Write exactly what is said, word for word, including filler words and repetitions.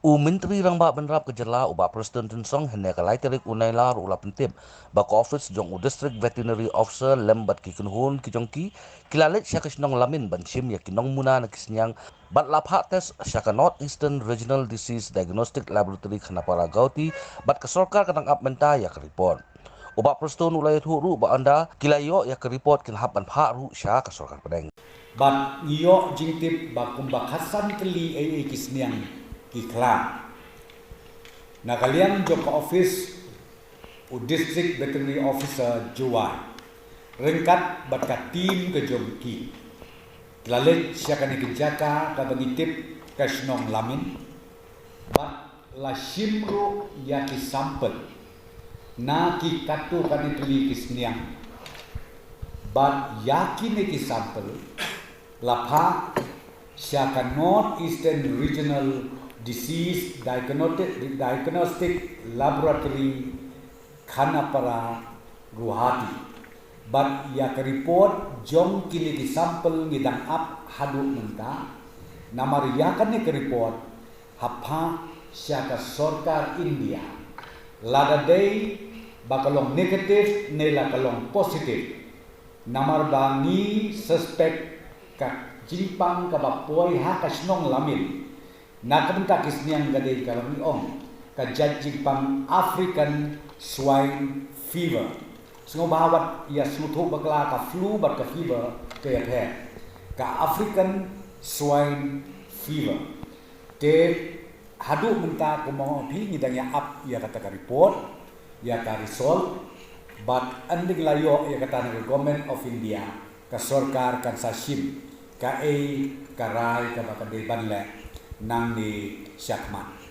U Myntri Rangbah Bynrap ka Jylla, u Bah Prestone Tynsong, hynne ka lai tarik u Nailar u la pyntip ba ka ophis jong u District Veterinary Officer lem bad ki kynhun ki jong ki, ki la leit sha ka shnong Lamin ban shim ïa ki nongmuna na ki sniang bad la phah test sha ka North Eastern Regional Disease Diagnostic Laboratory Khanapara Guwahati, bad ka sorkar ka dang ap mynta ïa ka report. U Bah Prestone u la ïathuh ruh ba ynda ki la ïoh ïa ka report kin hap ban phah ruh sha ka sorkar pdeng. Bad ngi ïoh jingtip ba kumba khatsan tylli ei ei ki sniang ki khla na ka liang jong ka ophis u District Veterinary Officer Jowai ryngkat bad ka team ka jong ki, ki la leit sha kane ka jaka kaba ngi tip ka shnong Lamin, bad la shim ruh ïa ki sample na ki katto katne tylli ki sniang, bad ïa kine ki sample la phah sha ka North Eastern Regional Disease Diagnostic, Diagnostic Laboratory Khanapara Guwahati. Bad ïa ka report jong kine ki sample ngi dang ap haduh mynta. Namar ïa kane ka report hap phah sha ka sorkar India, lada dei ba ka long negative ne la ka long positive. Namar ba ngi suspect ka jingpang kaba poi ha ka shnong Lamin na ka bynta ki sniang ka dei kaba ngi ong ka jait jingpang African Swine Fever. Sngewbha wat ïa sngewthuh bakla, ka flu bad ka fever ka ïapher. Ka African Swine Fever. Te haduh mynta, kumba ong phi, ngi dang ïa ap ïa kata ka report, ïa ka result, bad ynda ngi la ïoh ïa kata na ka Government of India, ka sorkar kan sa shim kaei ka rai kaba ka dei ban leh nangne sha khmat.